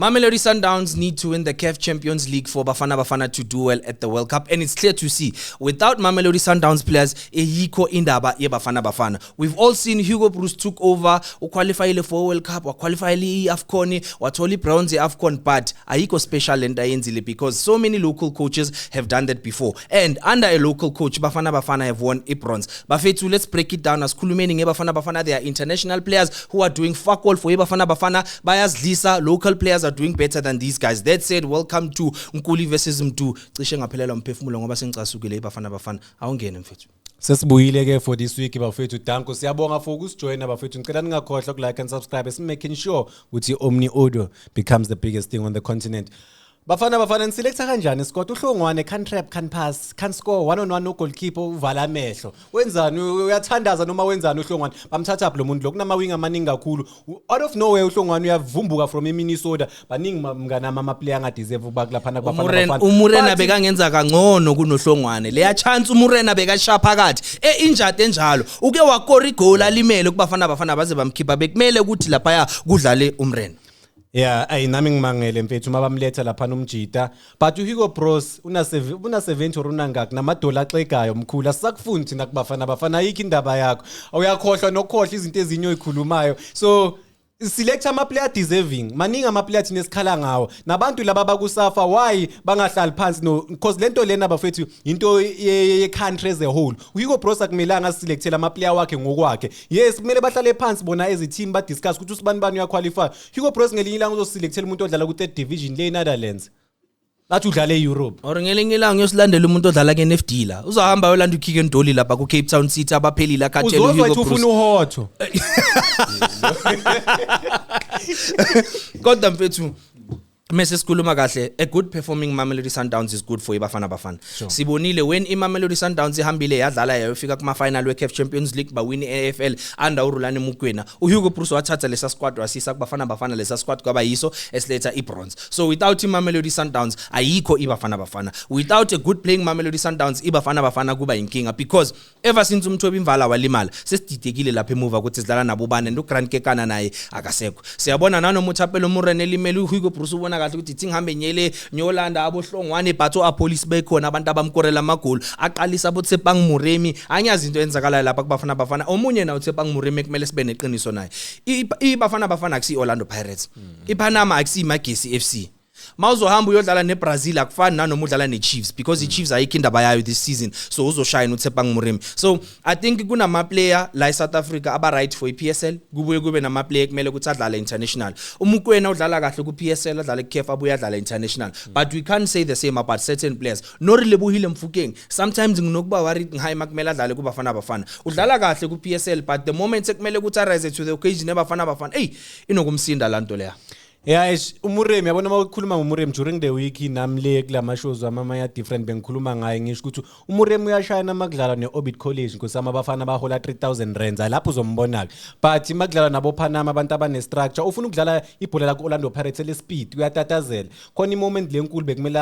Mamelodi Sundowns need to win the CAF Champions League for Bafana Bafana to do well at the World Cup. And it's clear to see, without Mamelodi Sundowns players, ayikho indaba yeBafana Bafana. We've all seen Hugo Broos took over, uqualifyile for World Cup, waqualifyile i-AFCON, wathola i-bronze e-AFCON, but ayikho special lento ayenzile because so many local coaches have done that before. And under a local coach, Bafana Bafana have won i-bronze. Bafethu, let's break it down. Asikhulumeni ngeBafana Bafana. There are international players who are doing fuck all for iBafana Bafana. Bayazidlisa, local players are doing better than these guys. That said, welcome to Nkuli versus Mdu. Cishe ngaphelelwa umphefumulo ngoba sengicasukile iBafana Bafana. Awungene, mfethu. Sesibuyile ke for this week, bafethu. Danko, siyabonga for ukusijoyina, bafethu. Ngicela ningakhohlwa ukulike and subscribe, making sure ukuthi Omni Audio becomes the biggest thing on the continent. Bafana Bafana niselecta kanjani squad? UHlongwane can trap, can pass, can score one on one no goalkeeper, uvala amehlo. Wenzani? Uyathandaza noma wenzani uHlongwane? Bamthatha lo muntu lo kunama wing amaningi kakhulu. Out of nowhere uHlongwane uyavumbuka from eMinnesota. Baningi, mngana, ama player angadeserve ukuba kulaphana kuBafana Bafana. UMorena bekangenza kangcono kunoHlongwane. Leya chance uMorena bekashaya phakathi e-injured enjalo, uke wakora igoli alimele kuBafana Bafana, baze bamkhipha. Bekumele ukuthi laphaya kudlale uMorena. Yeah, ayi, nami ngimangele, mfethu, uma bamletha lapha nomjita. But uHugo Broos una 70 or unangaki namadola axegayo, mkhulu. Asisakufundi thina kuBafana Bafana, ayikho indaba yakho. Awuyakhohlwa nokukhohlwa izinto ezinye oyikhulumayo. So select ama player deserving. Maningi ama player thina esikhala ngawo. Nabantu laba bakusafa, why bangahlali phansi? No, because lento lena, bafethu, into ye country as a whole. uHugo Broos akumelanga asiselectele ama player wakhe ngokwakhe. Yes, kumele bahlale phansi bona as a team, ba discuss ukuthi usibani bani uyaqualify. Hugo Broos ngelinye ilanga uzoselectela umuntu odlala ku third division le Netherlands. Bathi udlala eEurope. Or ngelinye ilanga uyosilandela umuntu odlala ke-NFD la. Uzohamba ayolanda uKeagan Dolly lapha ku-Cape Town City, abaphelile akhathele. Uzozwa uHugo ethi ufuna Broos. uhotho. Kodwa mfethu, mase sikhuluma kahle, a good performing Mamelodi Sundowns is good for iBafana Bafana. Sibonile when iMamelodi Sundowns ihambile yadlala yayofika kuma final weCAF Champions League, bawini iAFL under uRulani Mokwena. uHugo Broos wathatha lesa squad wasisa kuBafana Bafana, lesa squad kwaba yiso esiletha ibronze. So without iMamelodi Sundowns ayikho iBafana Bafana. Without a good playing Mamelodi Sundowns, iBafana Bafana kuba inkinga, because ever since uMthobi Mvala walimala, sesididekile lapha emuva ukuthi sidlala nabo bani, and uGrant Kekana naye akasekho. Siyabona nanoma uThapelo Morena elimele, uHugo Broos ubona kahle ukuthi ithi ngihambe nyele nyolanda aboHlongwane, but oAppollis bekhona, abantu abamkorela amagoli, aqalisa aboTshepang Moremi. Angiyazi into eyenzakalayo lapha kuBafana Bafana. Omunye nawo uTshepang Moremi kumele sibe neqiniso naye. IBafana Bafana akusiyi Orlando Pirates, iPanama akusiyi Magesi FC. Mawuzohamba uyodlala neBrazil akufani nanoma udlala neChiefs, because iChiefs ayikho indaba yayo this season, so uzoshayina uTshepang Moremi. So I think kunama player la eSouth Africa aba right for iPSL, kubuye kube nama player kumele ukuthi adlale international. UMokoena udlala kahle ku PSL, adlale ku CAF, abuye adlale international, but we can't say the same about certain players. NoRelebohile Mofokeng, sometimes nginokuba worried ngihayi makumele adlale kuBafana Bafana. Udlala kahle ku PSL, but the moment sekumele ukuthi arise to the occasion eBafana Bafana, hey, inokumsinda lanto leya. Yeah, ish, uMoremi, yabona uma ukhuluma ngoMoremi during the week nami le kulama shows wami ya different bengikhuluma ngaye, ngisho ukuthi uMoremi uyashayana makudlala neOrbit College, nkosama, abafana bahola 3000 rands, lapho uzombona ke. But makudlala nabo Panama, abantu abane structure, ufuna ukudlala ibhola la ku Orlando Pirates le speed, uyatatazela. Khona i-moment lenkulu bekumele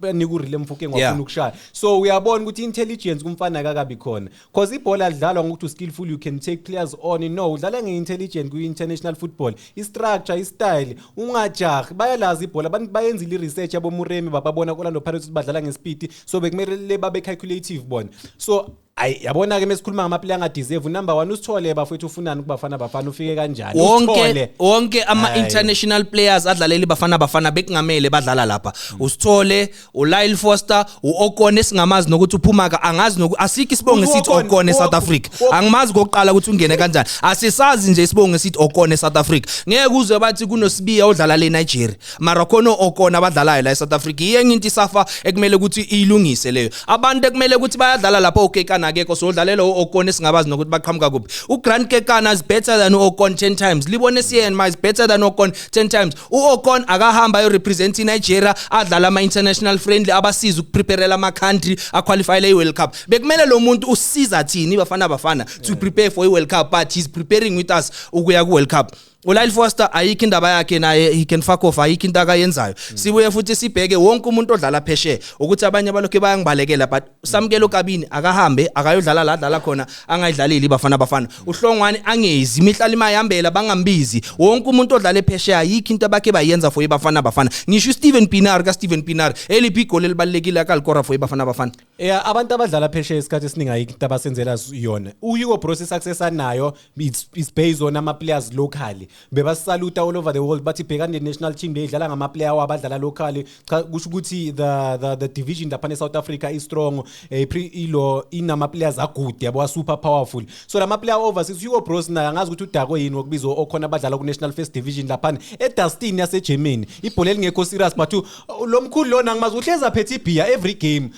anike uRele Mofokeng, wafuna ukushaya. So uyabona ukuthi intelligence kumfana kakabi khona, cause ibhola lidlalwa ngokuthi skillful, you can take players on. No, udlala nge-intelligent kwi-international football, i-structure, i-style, ungajahi. Bayalazi ibhola abantu, bayenzile i-research yaboMoremi, bababona ku-Orlando Pirates ukuthi badlala ngespeed, so bekumele babe calculative bona. So ayi, yabona-ke, mesikhuluma ngama-player angadeserve, number one uSithole, bafethu. Ufunani kuBafana Bafana? Ufike kanjani Wonke uSithole? Wonke ama Hayi. international players adlalela iBafana Bafana bekungamele badlala lapha. USithole, uLyle Foster, uOkone singamazi nokuthi uphuma ka, angazi noku asikho isibongo sithi Okone South Africa. Angimazi kokuqala ukuthi ungene kanjani. Asisazi nje isibongo sithi Okone South Africa. Ngeke uzwe bathi kunoSibiya odlala le Nigeria, mara khona Okone abadlalayo la eSouth Africa. Iyenye into iSAFA ekumele ukuthi ilungise leyo. Abantu ekumele ukuthi bayadlala lapho, uKekana akekho, so udlalela uOkone singabazi nokuthi baqhamuka kuphi. UGrant Kekana is better than uOkon 10 times. Lebone Seema is better than uOkon 10 times. UOkon akahamba ayo represent iNigeria, adlala ama international friendly, abasiza ukupreparela ama country aqualifyele iWorld Cup. Bekumele lo muntu usiza thini Bafana Bafana to prepare for iWorld Cup, but he's preparing with us ukuya ku World Cup. uLyle Foster, ayikho indaba yakhe naye, he can fuck off, ayikho into akayenzayo. Sibuye futhi sibheke wonke umuntu odlala phesheya, ukuthi abanye balokho bayangibalekela, but Samkelo Kabini akahambe akayodlala la adlala khona, angayidlaleli Bafana Bafana. Uhlongwane angezi imihlala imayambela, bangambizi. Wonke umuntu odlala phesheya, ayikho into abakhe bayenza for iBafana Bafana. Ngisho uSteven Pienaar ka Steven Pienaar, eliphi igoli elibalekile akalikora for iBafana Bafana? Yeah, abantu abadlala phesheya isikhathi esiningi ayikho into abasenzela yona. UHugo Broos, success anayo, it's based on ama players locally. Bebasaluta all over the world, bathi bhekane ne-national team le idlala ngama player wabo abadlala locally. Cha, kusho ukuthi the division lapha e-South Africa is strong, ilo inama players agood, yabo, super powerful. So lama player overseas, Hugo Broos naye angazi ukuthi udako yini wokubizwa okhona abadlala ku National First Division lapha eDustin yase Germany. Ibhola elingekho serious, but lo mkhulu lona ngimazi uhleza phethe ibhiya every game.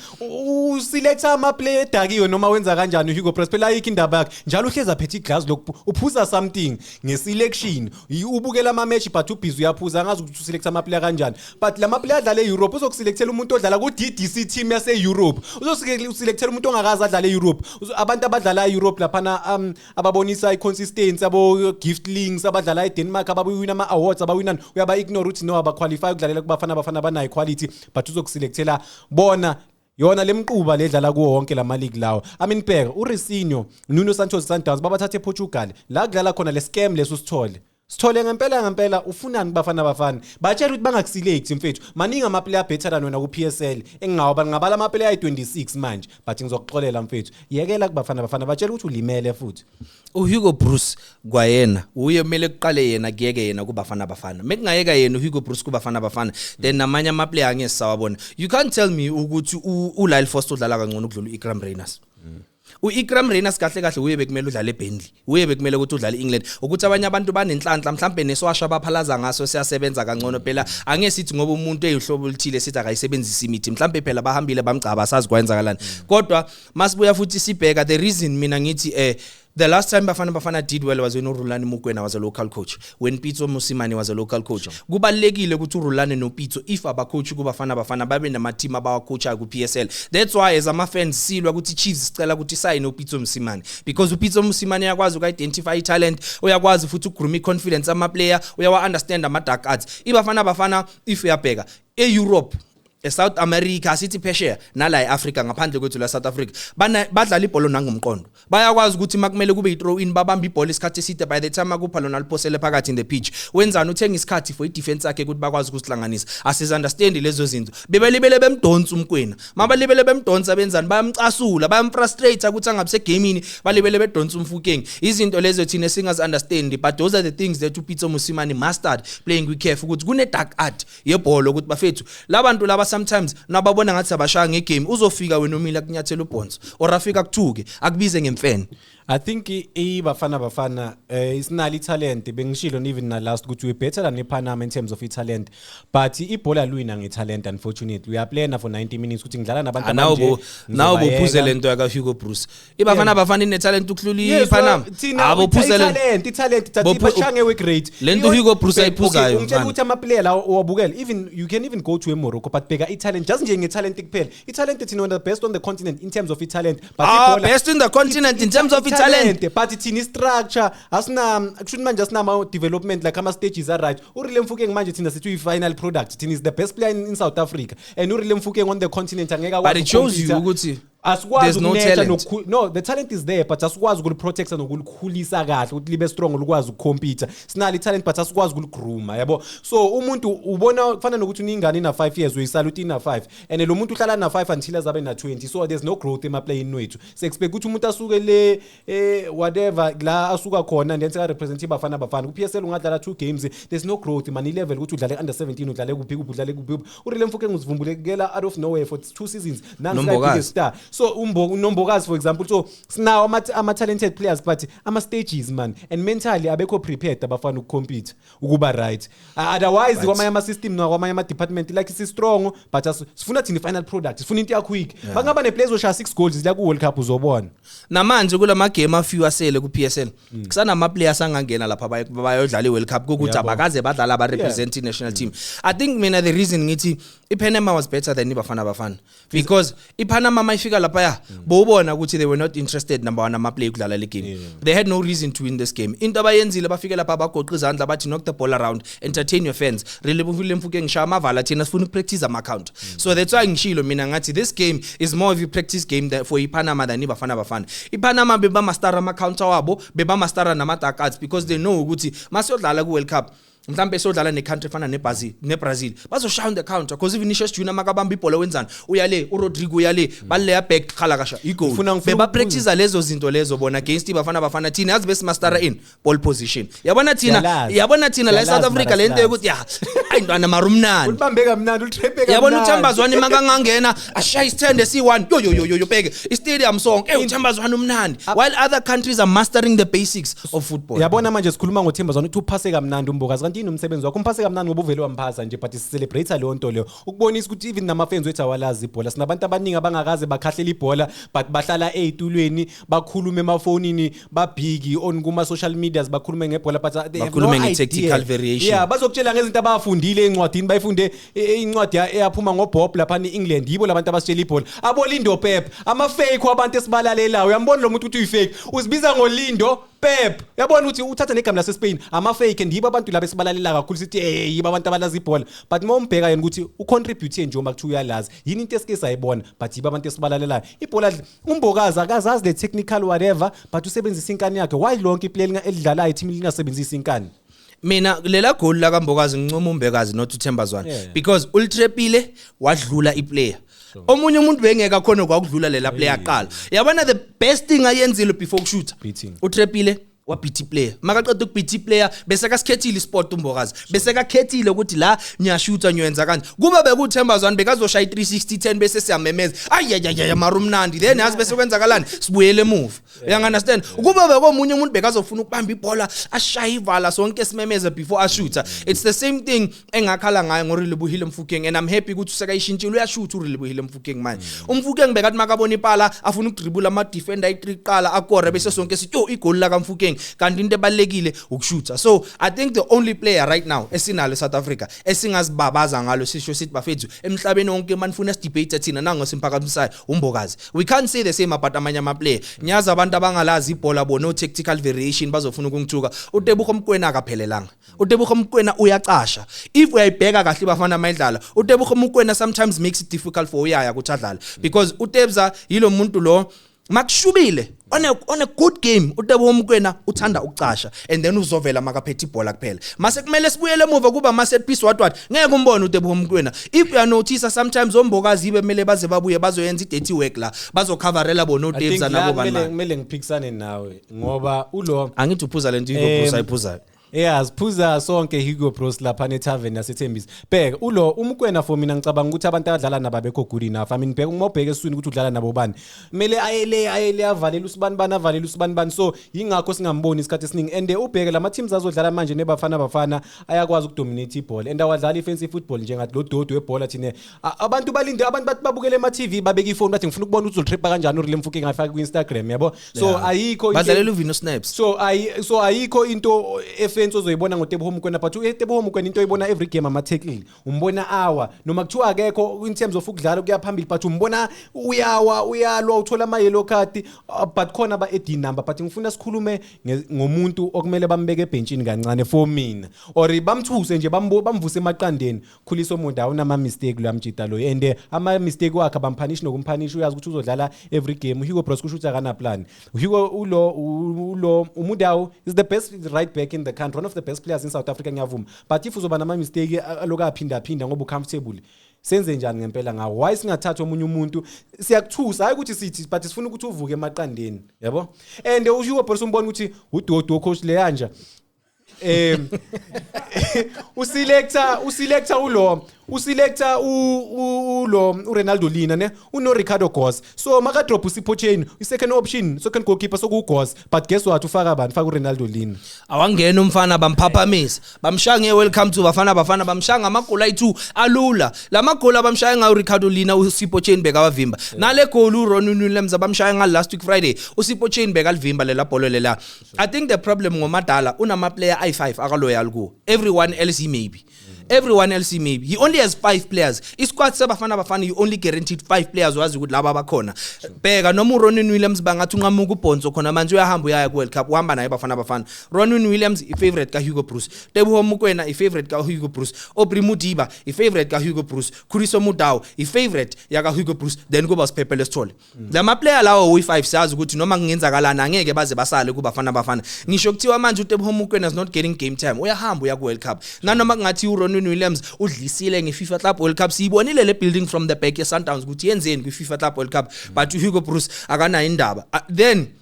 Uselecta ama player edakiwe noma wenza kanjani uHugo Broos? Phela ayikho indaba yakhe, njalo uhleza phethe iglass lokhu, uphuza something ngeselection, ubukela ama match, but ubhizi uyaphuza. Angazi ukuthi uselecta ama player kanjani, but lama player adlala eEurope, uzokuselectela umuntu odlala ku DDC team yase Europe, uzokuselectela umuntu ongakazi adlala eEurope. Abantu abadlala eEurope laphana, ababonisa iconsistency, abo Gift Links abadlala eDenmark, abawina ama awards, abawina, uyaba ignore ukuthi no, abaqualify ukudlalela kubafana Bafana. Banayo quality, but uzokuselectela bona yona lemquba ledlala kuwo wonke lama league lawo. I mean, bheka uRisinho, Nuno Santos, Sundowns babathatha ePortugal la kudlala khona le scam leso. Sithole Sithole ngempela ngempela ufunani kubafana Bafana? Batshela ukuthi bangakuselect, mfethu. Maningi ama player better than wena ku PSL, engingawa ngabala ama player ayi26 manje, but ngizokuxolela, mfethu, yekela kubafana Bafana. Batshela ukuthi ulimele futhi. uHugo Broos kwayena uye kumele kuqale yena, kuyeke yena kubafana Bafana. Mekungayeka yena uHugo Broos kubafana Bafana, then namanye ama player angeke sawabona. You can't tell me ukuthi uLyle Foster udlala kangcono ukudlula uIkram Rayners. U-Iqraam Rayners kahle kahle uye bekumele udlale eBurnley, uye bekumele ukuthi udlale eEngland. Ukuthi abanye abantu banenhlanhla, mhlambe neswasha baphalaza ngaso siyasebenza kangcono. Phela angeke sithi ngoba umuntu eyihlobo oluthile sithi akayisebenzisi imithi. Mhlambe phela bahambile bamgcaba, asazi kwenzakalani. Kodwa masibuya futhi sibheka, the reason mina ngithi the last time Bafana Bafana did well was when uRulani Mokwena was a local coach, when Pitso Mosimane was a local coach. Kubalekile ukuthi uRulani noPitso, if abacoach kuBafana Bafana, babe nama team abawacoacha ku PSL. That's why as ama fans silwa ukuthi Chiefs sicela ukuthi sign uPitso Mosimane, because uPitso Mosimane uyakwazi uku-identify talent, uyakwazi futhi ukugroom confidence ama player, uyawa understand ama dark arts. IBafana Bafana, if uyabheka eEurope, eSouth America, sithi phesheya nala eAfrica, ngaphandle kwethu la South Africa, bana badlala ibhola nangomqondo. Bayakwazi ukuthi makumele kube i-throw in, babamba ibhola isikhathi eside. By the time akupha lona, liphosele phakathi in the pitch, wenzani? Uthenga isikhathi for i-defense yakhe ukuthi bakwazi ukusihlanganisa. Asiz understand lezo zinto. Bebelibele bemdonsa uMokoena, mabalibele bemdonsa, benzani? Bayamcasula, bayamfrustrate ukuthi angabe segamini. Balibele bedonsa uMofokeng. Izinto lezo thina singazi understand, but those are the things that uPitso Mosimane mastered playing with CAF, ukuthi kune dark art yebhola, ukuthi bafethu labantu laba sometimes nababona ngathi abashaya ngegame, uzofika wena umile akunyathela ubhonso, or afika kuthuke akubize ngemfene. I think iBafana Bafana isinalo italent. Bengishilo even na last ukuthi we better than iPanama in terms of italent, but ibhola lwina ngetalent. Unfortunately, we are playing for 90 minutes ukuthi ngidlala nabantu Nawo bo nawo bophuze lento yaka Hugo Broos. IBafana Bafana ine talent ukudlula iPanama? Abo phuse talent, italent thathi bashange we great. Lento Hugo Broos ayiphuzayo. Ngitshela ukuthi ama player la uwabukela, even you can even go to eMorocco, but bheka italent, just nje ngetalent kuphela. Italent, thina the best on the continent in terms of italent, but ah, best in the continent in terms of italent. But thina structure asina, kusho manje asinama development, like ama stages are right. uRele Mofokeng manje thina sithi uyi final product, thina is the best player in South Africa, and uRele Mofokeng on the continent angeke akwazi. But it shows you ukuthi asikwazi no talent. No, the talent is there, but asikwazi ukuliprotecta nokulikhulisa kahle ukuthi libe strong, likwazi ukucompete. Sinalo i-talent, but asikwazi ukuligrooma, yabo. So umuntu ubona kufana nokuthi uningane ina 5 years, uyisala uthi ina 5, and lo muntu uhlala na 5 until azabe na 20. So there's no growth emaplayini wethu. So expect ukuthi umuntu asuke le whatever la asuka khona and then seka represent iBafana Bafana ku PSL, ungadlala two games, there's no growth, man. I-level ukuthi udlale under 17, udlale kuphi kuphi, udlale kuphi. uRele Mofokeng uzivumbulekela out of nowhere for two seasons nansi star. So uMbokazi, for example. So sinawo ama talented players, but ama stages, man, and mentally abekho prepared abafana ukucompete, ukuba right. Otherwise kwamanye ama system nakwamanye ama department, like si strong, but sifuna thina final product, sifuna into ya quick. Bangaba ne players oshaya 6 goals la ku World Cup, uzobona. Namanje kulama game afew asele ku PSL, kusanama players angangena lapha bayodlala iWorld Cup, ukuthi abakaze badlala ba represent national team. I think mina the reason ngithi iPanama was better than iBafana Bafana, because iPanama mayifika lapha, bowubona ukuthi they were not interested, number one, ama play ukudlala le game. They had no reason to win this game. Into abayenzile, bafike lapha, bagoqa izandla, bathi, "Knock the ball around, entertain your fans." Relebohile Mofokeng, ngishaya amavala, thina sifuna ukupractice ama counter. So that's why ngishilo mina ngathi this game is more of a practice game than for iPanama than iBafana Bafana. IPanama bebamastera ama counter wabo, bebamastera nama dark arts, because they know ukuthi masiyodlala ku World Cup, mhlambe sodlala necountry efana neBrazil, bazoshaya on the counter, because even Vinicius Junior makabamba ibhola wenzani? Uyale uRodrigo, uyale baleya back, khala kasha igoal. Ngifuna Beba practice lezo zinto lezo bona against iBafana Bafana. Thina yazi besimastera in ball position, yabona thina. Siyalazi. Yabona thina la eSouth Siyalazi, Africa, mara lento silazi. yokuthi ya ayi ntwana marumnandi. Ulibambe kamnandi, ulitraphe kamnandi. Yabona uThemba Zwane makangangena ashaya isithende si1, yo yo yo yo yo, bheke istadium sonke, uThemba Zwane umnandi, while other countries are mastering the basics of football. Yabona manje sikhuluma ngoThemba Zwane, uthi uphase kamnandi uMbokazi, kanti yini umsebenzi wakho? Umphase kamnandi ngoba uvele wamphasa nje, but sicelebrate leyo nto leyo ukubonisa ukuthi even nama-fans wethu awalazi ibhola. Sinabantu abaningi abangakaze bakhahlela ibhola, but bahlala ey'tulweni, bakhulume emafonini, babhigi on kuma-social medias, bakhulume ngebhola, but they have Bakhulume no nge-tactical idea. variation. Yeah, bazokutshela ngezinto abafundile encwadini, bayifunde incwadi eyaphuma ngoBob laphana e-England. Yibo labantu abasitshela ibhola, aboLindo Pep, ama-fake wabantu esibalalelayo. Uyambona lo muntu ukuthi uyi-fake, uzibiza ngoLindo Pep, uyabona ukuthi uthatha negama laseSpain, ama-fake. And yibo abantu laba esibalalela kakhulu, sithi hey, yibo abantu abalazi ibhola, but uma umbheka yena ukuthi ucontribute nje uma kuthiwa uyalazi yini into esike sayibona, but yibo abantu esibalalelayo ibhola. UMbokazi akazazi le technical whatever, but usebenzisa inkani yakhe. Why lonke iplayer elidlalayo team lingasebenzisi inkani? Mina lela goal la kaMbokazi, ngincoma uMbokazi, not uThemba Zwane, because ulitrepile wadlula iplayer. Omunye umuntu bengeke akhona kwakudlula lela player aqala. Yabona, the best thing ayenzile before ukushoota, Beating. utrepile wabeat player. Makaqeda ukubeat player, bese kasikhethile ispot uMbokazi, bese kakhethile ukuthi la ngiyashoota, ngiyenza kanje. Kuba bekuThemba Zwane, bekazoshaya i360 10, bese siyamemeza, ayayayaya, marumnandi. Then yazi bese kwenzakalani? Sibuyele emuva, uyangunderstand? Kuba bekomunye umuntu, bekazofuna ukubamba ibhola, ashaye ivala, sonke simemeze before ashoota. It's the same thing engakhala ngayo ngoRelebohile Mofokeng, and I'm happy ukuthi usekayishintshile, uyashoota uRelebohile Mofokeng manje. UMofokeng bekathi makabona ipala afuna ukudribula ama defender ayi3 qala, akore, bese sonke sithi, "Yo, igoli la kaMofokeng," kanti into ebalekile ukushoota. So I think the only player right now esinalo eSouth Africa esingazibabaza ngalo, sisho sithi, "Bafethu, emhlabeni wonke manifuna sidebate thina nango simphakamisayo uMbokazi." We can't say the same about amanye ama player. Ngiyazi abantu abangalazi ibhola bona tactical variation bazofuna ukungithuka. uTebogo Mokoena akaphelelanga. uTebogo Mokoena uyacasha. If uyayibheka kahle Bafana mayidlala, uTebogo Mokoena sometimes makes it difficult for uyaya ukuthi adlale, because uTebza yilo muntu lo makushubile on a good game, uTebogo Mokoena uthanda ukucasha and then uzovela makaphethe ibhola kuphela. Mase kumele sibuyele emuva kuba ama set piece, what what, ngeke umbone uTebogo Mokoena. If you notice, sometimes oMbokazi bemele baze babuye bazoyenza i dirty work la, bazocoverela bona I think uTebza la nabo kumele bani. Kumele ngiphikisane nawe ngoba ulo Angithi uphuza lento Hugo Broos ayiphuzayo. Yeah, siphuza sonke Hugo Broos lapha netavern yaseThembisa. Bheka ulo uMokoena, for mina ngicabanga ukuthi abantu abadlala nabo abekho good enough. I mean, bheka uma ubheka eswini ukuthi udlala nabo bani. Kumele ayele ayele avalele usibani bani, avalele usibani bani. So yingakho singamboni isikhathi esiningi. And ubheke lama teams azodlala manje neBafana Bafana, ayakwazi ukudominate ibhola and awadlala ifensive football njengathi lo dodi webhola thina. Abantu balinde, abantu bathi babukele ema TV, babeka ifone, bathi ngifuna ukubona ukuthi uzotripha kanjani uRele Mofokeng, ngayifaka ku Instagram, yabo. So ayikho Badlalela uvino snaps. So ayikho into efense ozoyibona ngoTeboho Mokoena, but uTeboho Mokoena into oyibona every game ama tackle, umbona awa noma kuthiwa akekho in terms of ukudlala kuya phambili, but umbona uyawa, uyalwa, uthola ama yellow card, but khona ba add number. But ngifuna sikhulume ngomuntu okumele bambeke ebenchini kancane for mina, or bamthuse nje, bamvuse emaqandeni. Khuliso Mudau unama mistake lo yamjita lo, and ama mistake wakhe bampunish nokumpunish, uyazi ukuthi uzodlala every game. Hugo Broos kusho ukuthi akana plan. Hugo ulo uMudau is the best right back in the country, one of the best players in South Africa, ngiyavuma, but if uzoba nama mistake aloku aphinda phinda ngoba ucomfortable, senze njani ngempela ngawo? Why singathatha omunye umuntu? Siyakuthusa, hayi ukuthi sithi, but sifuna ukuthi uvuke emaqandeni, yabo. And uHugo Broos umbona ukuthi udodo coach leyanja, uselector ulo uselector ulo uRenaldo Lina ne uno Ricardo Goss, so maka drop uSipho Chaine, i-second option, second goalkeeper soku Goss, but guess what? Ufaka abantu, faka uRenaldo Lina. Awangena umfana, bamphaphamisa, bamshaya nge-welcome to Bafana Bafana, bamshaya ngamagoli ayi-2 alula. La magoli abamshaya ngayo Ricardo Lina, uSipho Chaine bekawavimba. Nale goal uRonwen Williams abamshaya nga last week Friday, uSipho Chaine bekalivimba lela bholo lela. I think the problem ngoMadala, unama player ayi-5 akaloyal kuwo, everyone else he maybe. Everyone else, maybe he only has 5 players. Isquad seBafana Bafana, you only guaranteed 5 players, wazi ukuthi laba abakhona. Bheka noma uRonwen Williams, bangathi unqamuka ubhonso khona manje, uyahamba uyaya ku World Cup, uhamba naye Bafana Bafana. Ronwen Williams i-favorite ka Hugo Broos, Teboho Mokoena i-favorite ka Hugo Broos, Aubrey Modiba i-favorite ka Hugo Broos, Khuliso Mudau i-favorite yaka Hugo Broos, then kuba Siphephelo Sithole. Lama player lawo uyi5, siyazi ukuthi noma kungenzakalana angeke baze basale kuBafana Bafana. Ngisho kuthiwa manje uTeboho Mokoena is not getting game time, uyahamba uya ku World Cup. Nanoma kungathi uRonwen Williams udlisile ngeFIFA Club World Cup, siyibonile le building from the back ye Sundowns ukuthi yenzeni kwiFIFA Club World Cup, but uHugo Broos akanayo indaba. Then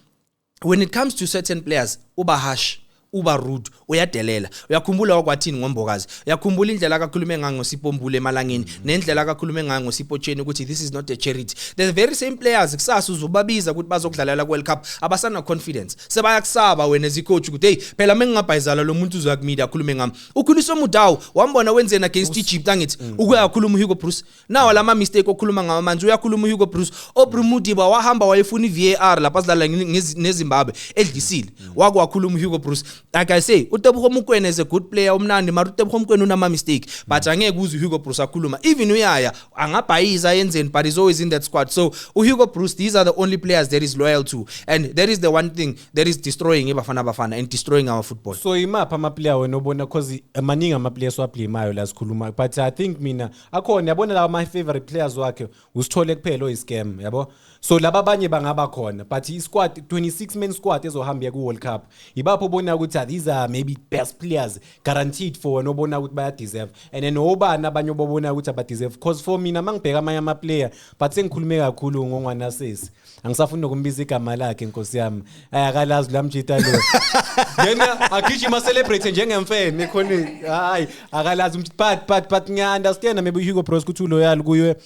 when it comes to certain players, uba harsh, uba rude, uyadelela. Uyakhumbula wakwathini ngoMbokazi? Uyakhumbula indlela akakhulume ngayo ngoSipho Mbule emalangeni, nendlela akakhulume ngayo ngoSipho Chaine ukuthi this is not a charity? The very same players kusasa uzobabiza ukuthi bazokudlalela ku World Cup, abasana confidence, sebayakusaba wena as coach ukuthi, "Hey, phela mengingabhayizala lo muntu uzoya ku media akhulume ngami." UKhuliso Mudau wambona wenzeni against Egypt? Angithi ukuyakhuluma uHugo Broos nawa lama mistake okhuluma ngawo manje, uyakhuluma uHugo Broos. Aubrey Modiba wahamba wayefuna iVAR lapha sidlala neZimbabwe, edlisile, wakwakhuluma uHugo Broos. Like I say, uTeboho Mokoena is a good player, umnandi, mara uTeboho Mokoena unama mistake, but angeke uze uHugo Broos akhuluma. Even uyaya angabhayiza yenzeni, but he's always in that squad. So uHugo Broos, these are the only players that is loyal to, and that is the one thing that is destroying iBafana Bafana and destroying our football. So imaphi ama-player wena obona, cause maningi ama-player esiwablamayo la sikhuluma, but I think mina akhona, yabona, lawa my favorite players wakhe uSithole kuphela oyi-scam, yabo. So laba abanye bangaba khona, but i-squad, 26 man squad ezohamba ku-World Cup, ibapho obona ukuthi, ah, these are maybe best players guaranteed for wena, obona ukuthi baya-deserve, and then obani abanye obobona ukuthi abadeserve? Cause for mina, mangibheka amanye ama-player, but sengikhulume kakhulu ngongwanasesi, angisafuni nokumbiza igama lakhe, nkosi yami. Ayi, akalazi lamjita lo yena, agijima celebrate njengemfene ekhoneni. Hayi, akalazi but ngiya-understand maybe Hugo Broos ukuthi uloyal kuye,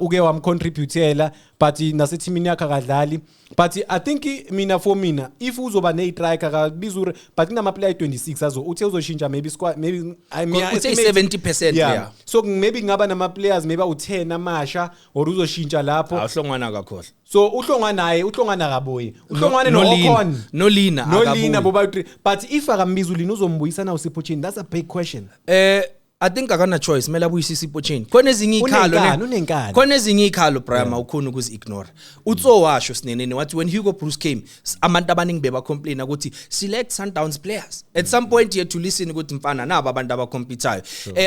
uke wamcontributela, but nasethimini yakhe akadlali. But I think mina, for mina, if uzoba ne-striker akabiza ure, but kunama-player ayi-26 azo uthe uzoshintsha maybe squad, maybe I mean, Uthe 70%. Yeah. So maybe kungaba nama-players maybe awu-10 amasha or uzoshintsha lapho. Awuhlongwana kakhohle. So uHlongwane naye, uHlongwane akabuyi, uHlongwane Nolina. no-Okon. Nolina. Nolina. Akabuyi. Boba three, but if akambiza uLina, uzombuyisa na uSipho Chaine? That's a big question. I think akana choice, kumele abuyise iSipho Chaine. Khona ezinye ikhalo. Unenkani, unenkani. Khona ezinye ikhalo, Brian, awukhona ukuzi ignore. Utso washo sinenene wathi when Hugo Broos came, abantu abaningi beba complain ukuthi select Sundowns players. At some point you had to listen ukuthi mfana, naba abantu abacompetayo.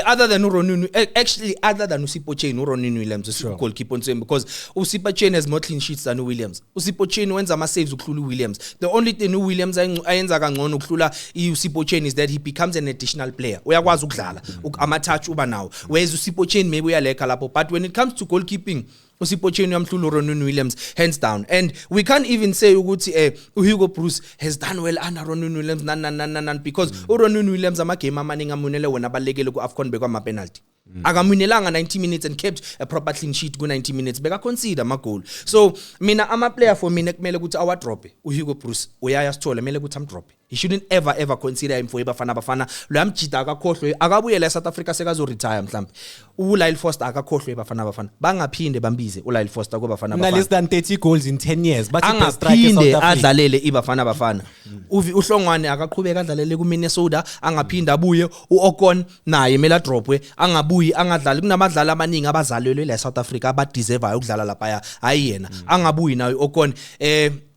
Other than uRonwen, actually other than uSipho Chaine, uRonwen Williams goalkeeper on, because uSipho Chaine has more clean sheets than uWilliams. USipho Chaine wenza ama saves ukuhlula uWilliams. The only thing uWilliams ayenza kangcono ukuhlula uSipho Chaine is that he becomes an additional player. Uyakwazi ukudlala ama touch uba nawo. Whereas uSipho Chaine maybe uyaleka lapho, but when it comes to goalkeeping, uSipho Chaine uyamhlula uRonwen Williams hands down. And we can't even say ukuthi uHugo Broos has done well under Ronwen Williams, nan nan nan nan, nan because uRonwen Williams ama game amaningi amunele wona abalekele ku AFCON bekwama penalty. Akamunelanga 90 minutes and kept a proper clean sheet ku 90 minutes, beka concede ama goal. So mina, ama player for mina kumele ukuthi awa drop uHugo Broos, uyaya Sithole, kumele ukuthi am drop. He shouldn't ever ever consider him for iBafana Bafana. Lo yamjida akakhohlwe, akabuyele eSouth Africa, sekazo retire mhlambe. ULyle Foster akakhohlwe iBafana Bafana, bangaphinde bambize uLyle Foster kuBafana Una Bafana. less than 30 goals in 10 years, but best striker Angaphinde eSouth Africa. Adlalele iBafana Bafana. Uvi uHlongwane akaqhubeka adlalele kuMinnesota, angaphinde abuye. UOkon naye mela dropwe, angabuyi, angadlali. Kunabadlali abaningi abazalelwe la eSouth Africa abadeservayo ukudlala lapha, hayi yena, angabuyi naye uOkon.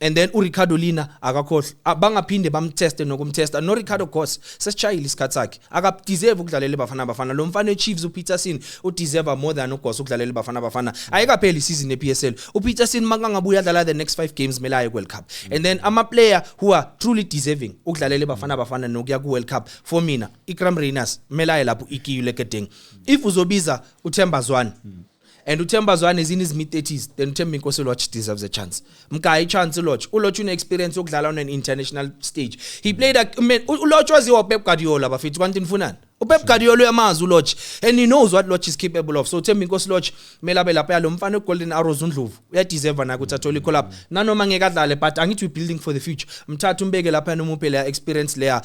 And then uRicardo Lina akakhohlwa. Bangaphinde bamteste nokumtesta. No Ricardo Goss sesishayile isikhathi sakhe, akadeserve ukudlalela iBafana Bafana. Lo mfana weChiefs uPeterson udeserve more than uGoss ukudlalela iBafana Bafana. Ayikapheli isizini yePSL. UPeterson makangabuya adlala the next 5 games, mele aye World Cup. And then ama player who are truly deserving ukudlalela iBafana Bafana nokuya ku World Cup, for mina, Iqraam Rayners, mele aye lapho iKiyu Kedeng. If uzobiza uThemba Zwane, and uThemba Zwane is in his mid 30s, then uThembinkosi Lorch deserves a chance. Mkayi chance Lorch. uLorch une experience yokudlala on an international stage. He played a man, uLorch waziwa Pep Guardiola, bafethu, kwanti nifunani? UPep Guardiola uyamazi uLorch and he knows what Lorch is capable of. So Thembinkosi Lorch mele abe lapha. Lo mfana weGolden Arrows uNdlovu uyadeserve na ukuthi athole i-call up nanoma ngeke adlale, but angithi we building for the future. Mthatha umbeke lapha nomuphe leya experience leya.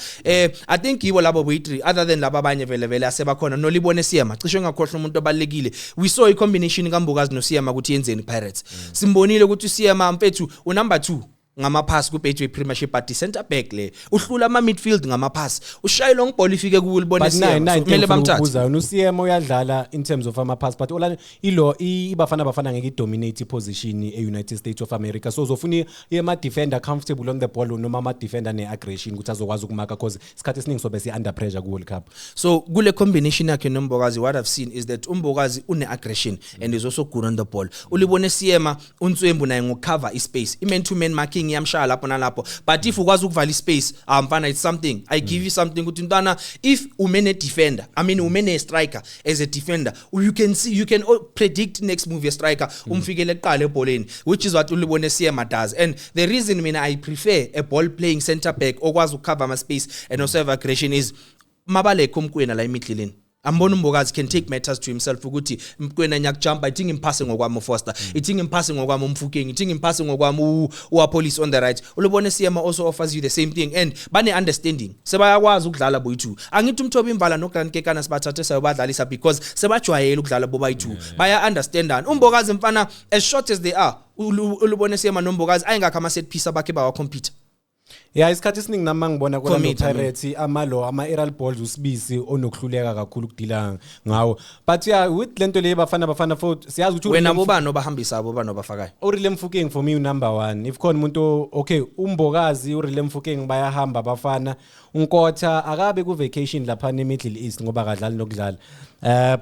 I think yibo labo boyi3, other than laba abanye vele vele asebakhona. Nolibone Siyama, cishe ngakhohlwa umuntu obalekile. We saw i-combination kaMbokazi noSiyama ukuthi yenzeni Pirates. Simbonile ukuthi uSiyama mfethu unumber 2. ngama-pass ku-Betway Premiership, but i-center back le uhlula ama-midfield ngama-pass, ushaye long ball ifike kuwo libone. But nayi Seema. nayi So kumele bamthathe. Ukubuza yona, uCM uyadlala in terms of ama-pass, but olana ilo iBafana Bafana ngeke idominate i-position e-United States of America, so uzofuna ama-defender comfortable on the ball noma ama-defender ne-aggression ukuthi azokwazi ukumaka, cause isikhathi esiningi sobe si-under pressure ku-World Cup. So kule combination yakhe noMbokazi, what I've seen is that uMbokazi une-aggression and is also good on the ball. Ulibone Seema uNtswembu naye ngokucover ispace, i-man to man marking iyamshaya lapho nalapho, but if ukwazi ukuvala ispace, ah mfana, it's something. I give you something ukuthi ntwana, if ume ne-defender, I mean, ume ne-striker as a defender, you can see, you can predict next move ye-striker, umfikele kuqala ebholeni, which is what uLebone Seema does. And the reason mina I prefer a ball playing center back okwazi ukucover ama-space and also have aggression is mabalekho uMokoena la emidleleni, ambona uMbokazi can take matters to himself ukuthi Mokoena nyakujumpa, ithi ngimphase ngokwami uFoster, ithi ngimphase ngokwami uMofokeng, ithi ngimphase ngokwami uAppollis on the right. Ulibone Seema also offers you the same thing and bane understanding, sebayakwazi ukudlala boyi2. Angithi uMthobi Mvala noGrant Kekana sibathathe sayobadlalisa because sebajwayele ukudlala bobayi2, baya understandana. UMbokazi mfana, as short as they are, uLebone Seema noMbokazi ayingakho ama set piece abakhe bawa compete. Ya, isikhathi esiningi nami ngibona ku-Orlando Commit, I mean. Pirates amalo ama-aerial balls uSibisi onokuhluleka kakhulu ukudila ngawo, but yeah, with lento le Bafana Bafana futhi siyazi ukuthi Wena bobani obahambisa, bobani obafakayo? uRele Mofokeng for me number 1. If khona umuntu, okay, uMbokazi, uRele Mofokeng, bayahamba abafana. UNkota akabe ku vacation lapha ne Middle East ngoba akadlali nokudlala,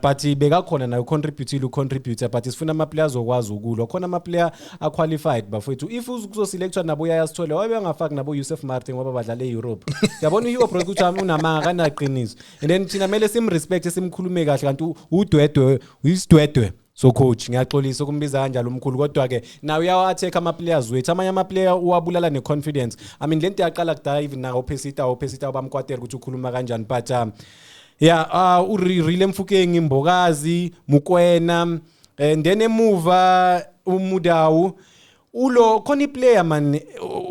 but bekakhona nayo, contribute, contributor, but sifuna ama players okwazi ukulwa khona, ama player a qualified bafowethu. If kuzoselectwa nabo uyayasithole wabe bangafaki nabo Yusuf Martin ngoba badlala eEurope. Yabona uHugo Broos ukuthi unamanga, kanaqiniso, and then thina kumele simrespect, simkhulume kahle, kanti udwedwe uyisidwedwe. So coach, ngiyaxolisa ukumbiza kanjalo umkhulu, kodwa ke nawe uyawa-attack ama-players wethu, amanye ama-player uwabulala ne-confidence. I mean, lento yaqala kudala, even nawo uPercy Tau bamkwatela ukuthi ukhuluma kanjani, but yeah, uRele Mofokeng, Mbokazi, Mokoena, and then emuva uMudau ulo khona iplayer man,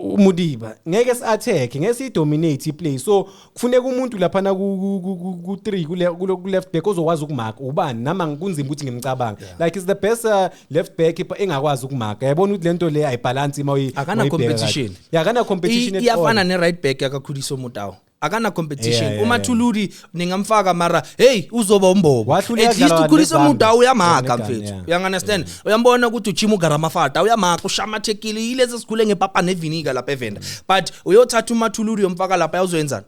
uModiba. Ngeke si-attack, ngeke siyidominate iplay, so kufuneka umuntu laphana ku 3 kule left back ozokwazi ukumaka. Ubani nama kunzima ukuthi ngimcabange, like is the best left back engakwazi ukumaka. Yabona ukuthi lento le ayibalance uma Akana competition. Yeah, akana competition at all. Iyafana ne-right back yakaKhuliso Mudau, akana competition. Yeah. UMathuludi ningamfaka, mara hey, uzoba umbobo. Wahluleka At least kudlala uKhuliso neZambia. Mudau uyamaka NeGhana, mfethu. Uyangunderstand, uyambona ukuthi ujima ugaramafata, uyamaka, ushamathekile, yilezi esikhule ngepapa nevinika lapha eVenda, but uyothatha uMathuludi uyomfaka lapha, uzoyenzani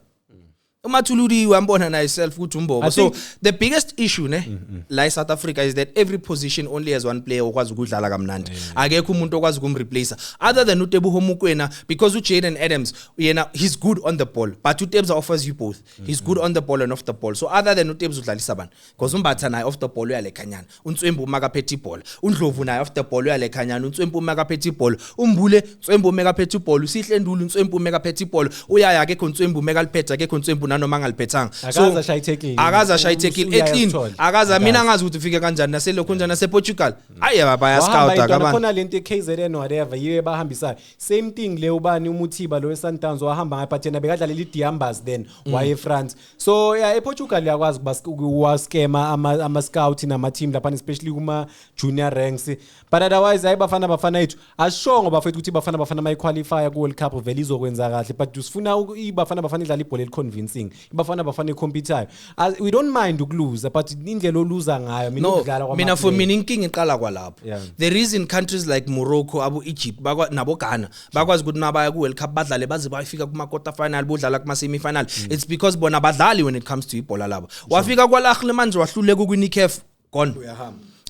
uMathuludi? Uyambona naye self ukuthi umbobo. I So the biggest issue ne la eSouth Africa is that every position only has one player okwazi ukudlala kamnandi. Akekho umuntu okwazi ukumreplace other than uTeboho Mokoena, because uJaden Adams yena, he's good on the ball, but uTebza offers you both. He's good on the ball and off the ball. So other than uTebza, udlalisa bani? Because uMbatha naye off the ball uyalekhanyana, uNtswembu uma kaphethe ibhola, uNdlovu naye off the ball uyalekhanyana, uNtswembu uma kaphethe ibhola, uMbule Ntswembu uma kaphethe ibhola, uSihle Nduli uNtswembu uma kaphethe ibhola uyaya, akekho Ntswembu uma kaliphethe, akekho Ntswembu nanoma angaliphethanga. Akaze ashaye i-tackle. Akaze ashaye i-tackle eclean. Uyayithola. Akaze. Mina angazi ukuthi ufike kanjani naselokhu njani nasePortugal, ayi bayascout akabantu. Khona lento e-KZN whatever yiyo ebahambisayo, same thing le ubani uMuthiba lo we-Sundowns wahamba ngayo, but yena bekadlalela i-Diambars, then waye eFrance. So yeah, ePortugal uyakwazi ukuwaskema ama-scout nama-team laphana, especially kuma-junior ranks. But otherwise hayi, Bafana Bafana yethu, asishongo bafethu ukuthi iBafana Bafana mayiqualifya ku-World Cup vele izokwenza kahle, but sifuna iBafana Bafana idlala ibhola eli-convincing, iBafana Bafana ecompetayo. We don't mind ukuluza, but indlela oluza ngayo, mina No, ukudlala mina for kwama-player. mina inkinga iqala kwalapho. The reason countries like Morocco, abo Egypt bakwa nabo Ghana bakwazi ukuthi mabaya ku World Cup badlale baze bayifika kuma quarter final, bodlala kuma semi final, it's because bona badlali when it comes to ibhola labo. Wafika kwal Ahly manje, wahluleka ukwin iCAF, gone.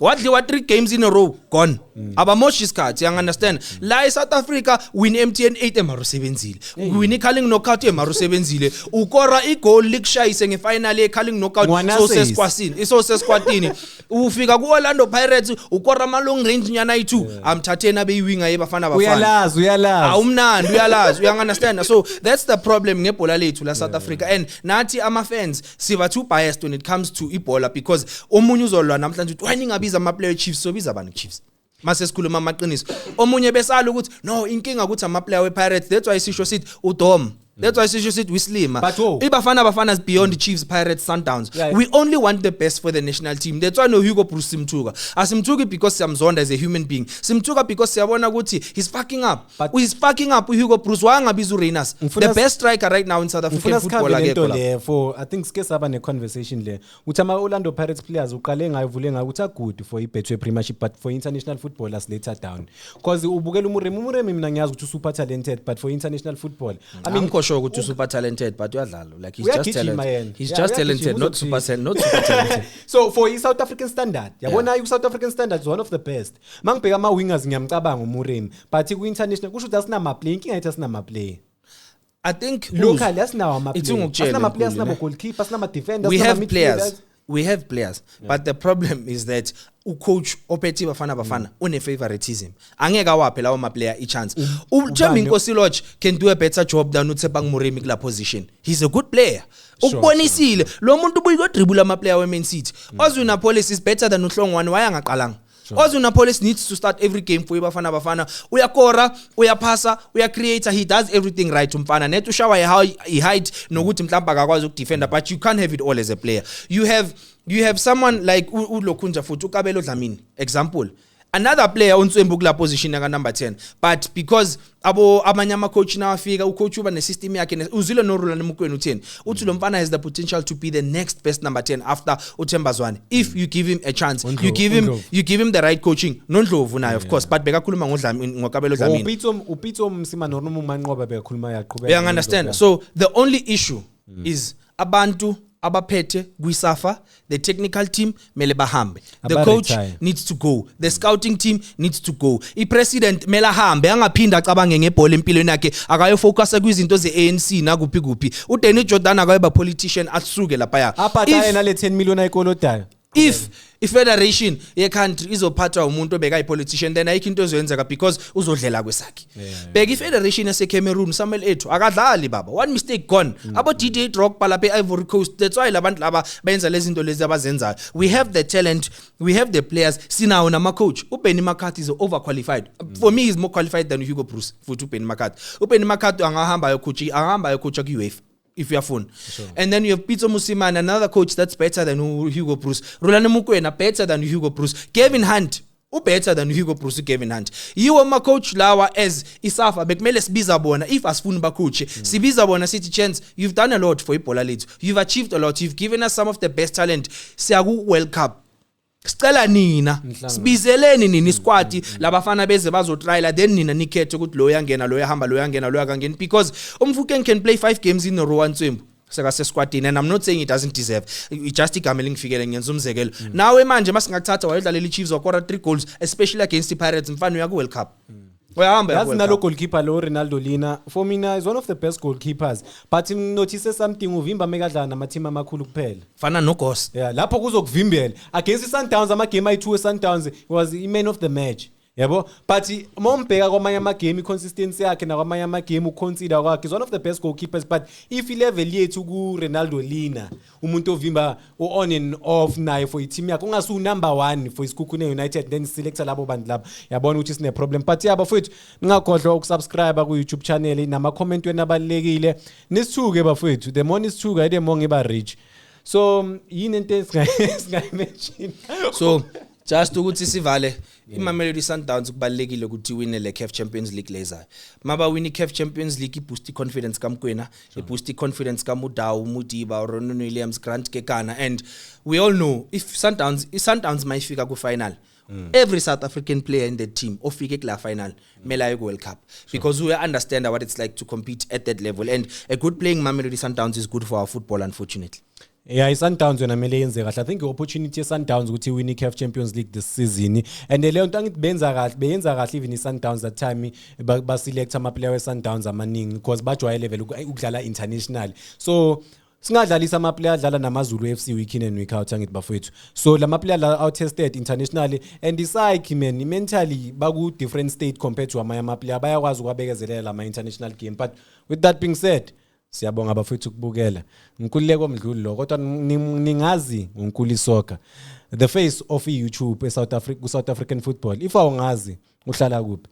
Wadliwa 3 games in a row, gone. Abamoshi isikhathi, you understand? La eSouth Africa, win MTN 8, emara usebenzile, win iCarling Knockout, emara usebenzile, ukora igoal likushayise ngefinal yeCarling Knockout, so Ngwanasesi. sesikwasini, so sesikwatini. Ufika ku-Orlando Pirates, ukora ama-long range nyana ayi-2, amthatheni abeyiwinga yeBafana Bafana. Uyalazi, uyalazi. Awumnandi, uyalazi, uyangunderstand? So that's the problem ngebhola lethu la South Africa, and nathi ama-fans siba too biased when it comes to ibhola, because omunye uzolwa namhlanje ukuthi why ningabiza ama-player Chiefs. Sobiza bani Chiefs mase sikhuluma amaqiniso? Omunye besala ukuthi no, inkinga ukuthi ama-player we-Pirates. That's why sisho sithi uDom That's why sisho sithi wislima. But oh. IBafana Bafana is beyond Chiefs, Pirates, Sundowns. We only want the best for the national team. That's why no Hugo Broos simthuka. Asimthuki because siyamzonda as a human being. Simthuka because siyabona ukuthi he's fucking up. But- He's fucking up uHugo Broos, wangabiza uRayners. Ngifuna The best striker right now in South African Ngifuna football sikhave lento akekho lapho. le for, I think sike saba ne-conversation le uthi ama-Orlando Pirates players uqale ngayo, uvule ngayo ukuthi a-good for i-Betway Premiership, but for international football as later down, because ubukela uMoremi. UMoremi, mina ngiyazi ukuthi super talented, but for international football, I mean, Angikho sure ukuthi super talented, but uyadlala, like, he's just Uyagijima talented. Yena. He's Yeah, just uyagijima, talented, not super not super talented. So for i-South African standard, yabona, i-South African standard is one of the best. Mangibheka ama-wingers, ngiyamcabanga uMoremi, but ku-international kusho ukuthi asinama-play. Inkinga yethu, asinama-play. I think Locally asinawo Ithi ama-play, ngikutshele, asinama-play, Nkuli, asinabo ne? goalkeeper, asinama-defender, We have asinama players. midfielders. We have players, but the problem is that ucoach ophethe Bafana Bafana une favoritism, angeke awaphe lawo ma player i-chance. uThembinkosi Lorch can do a better job than uTshepang Moremi kula position. He's a good player, ukubonisile lo muntu ubuye kodribula ama player we Man City. Oswin Appollis is better than uHlongwane, wayangaqalanga. Oswin Appollis needs to start every game for iBafana Bafana. Uyakora, uyaphasa, uyacreate, he does everything right umfana. Net ushawa i-height nokuthi mhlawumbe akakwazi ukudefenda, but you can't have it all as a player. You have someone like uLokhunja futhi uKabelo Dlamini, example. Another player uNtswembu kula position yaka number 10, but because abo abanye ama coach nawafika, ucoach uba nesystem yakhe, uzwile noRulani Mokwena utheni, uthi lo mfana has the potential to be the next best number 10 after uThemba Zwane if you give him a chance, you uNdlovu, give him uNdlovu. you give him the right coaching. NoNdlovu naye, of course, but bekakhuluma ngoDlamini, ngoKabelo Dlamini. uPitso Mosimane noma uManqoba bekakhuluma, yaqhubeka. You understand? So the only issue is abantu abaphethe kwiSAFA, the technical team mele bahambe, the coach Aba-retire. Needs to go, the scouting team needs to go, i-president mele ahambe, angaphinda acabange ngebhola empilweni yakhe, akayofocusa kwizinto ze-ANC nakuphi kuphi. UDanny Jordaan akayoba politician, asuke laphaya. Aphatha yena le 10 million ayikolodayo. If i-federation ye-country izophathwa umuntu obekayi-politician, then ayikho into ezoyenzeka because uzodlela kwesakhe. Bheka i-federation yaseCameroon, Samuel Eto'o akadlali baba, one mistake, gone. Abo Didier Drogba lapha e-Ivory Coast. That's why labantu laba benza lezi zinto lezi abazenzayo. We have the talent, we have the players, sinawo nama-coach. UBenny McCarthy is overqualified. For me, he's more qualified than Hugo Broos futhi uBenny McCarthy. UBenny McCarthy angahamba ayocoach, angahamba ayocoacha ku-UEFA if uyafuna. And then you have Pitso Mosimane, another coach that's better than Hugo Broos. Rulani Mokwena, better than Hugo Broos. Gavin Hunt, ubetter than Hugo Broos. Gavin Hunt. Yiwo ama coach lawa as iSAFA bekumele sibiza bona if asifuni bacoach. Sibiza bona sithi, "Chance, you've done a lot for ibhola lethu. You've achieved a lot. You've given us some of the best talent. Siya ku World Cup. Sicela nina sibizeleni nini isquad labafana beze bazotriala, then nina nikhethe ukuthi lo yangena, lo yahamba, lo yangena, lo yakangena," because uMofokeng can play 5 games in a row, Answembu sekase squadini, and I'm not saying he doesn't deserve it, just igama elingifikele, ngenza umzekelo. Nawe manje masingakuthatha wayodlalela iChiefs, wakora 3 goals, especially against iPirates, mfana, uya ku World Cup, uyahamba uya ku Yazi, World nalo Cup. Goalkeeper lo Renaldo Leaner, for mina is one of the best goalkeepers, but nginotice something: uvimba mekadlala nama-team amakhulu kuphela. Fana noGoss. Yeah, lapho kuzokuvimbela against i-Sundowns, amagame ayi-2 e-Sundowns, he was i-man of the match, yabo. But uma umbheka kwamanye amagame, i-consistency yakhe, nakwamanye amagame uconsider kwakhe, is one of the best goalkeepers. But if i-level yethu ku-Renaldo Leaner, umuntu ovimba u-on and off naye for i-team yakhe, ungasuwu-number one for iSekhukhune United, then selecta labo bantu labo, yabona ukuthi sine-problem. But yabo bafowethu, ningakhohlwa ukusubscribe ku-YouTube channel, nama-comment wenu abalulekile. Nisithuke bafowethu, the more nisithuka, the more ngiba rich. So yini into esingayimention? So just ukuthi sivale, iMamelodi Sundowns kubalekile ukuthi wine le CAF Champions League lezayo. Maba win iCAF Champions League, iboost confidence kaMokoena, iboost confidence kaMudau, Modiba, Ronwen Williams, Grant Kekana, and we all know if Sundowns mayifika ku final, every South African player in the team ofike kula final mele aye ku World Cup, because we understand what it's like to compete at that level, and a good playing Mamelodi Sundowns is good for our football, unfortunately. Yeah, i-Sundowns yona kumele yenze kahle. I think i-opportunity ye-Sundowns ukuthi iwin i-CAF Champions League this season, and leyo nto angithi benza kahle, beyenza kahle even i-Sundowns that time ba-select ama-player we-Sundowns amaningi because bajwayele vele ukudlala international. So singadlalisa ama-player adlala namaZulu FC week in and week out, angithi bafowethu? So lama player la out-tested internationally, and i-psyche man, mentally baku-different state compared to amanye ama-player, bayakwazi ukwabekezelela lama-international game. But with that being said, siyabonga bafethu ukubukela. Nkululeko Mdluli lo, kodwa ningazi uNkuli Soccer, the face of i-YouTube eSouth Africa, ku-South African football. If awungazi, uhlala kuphi?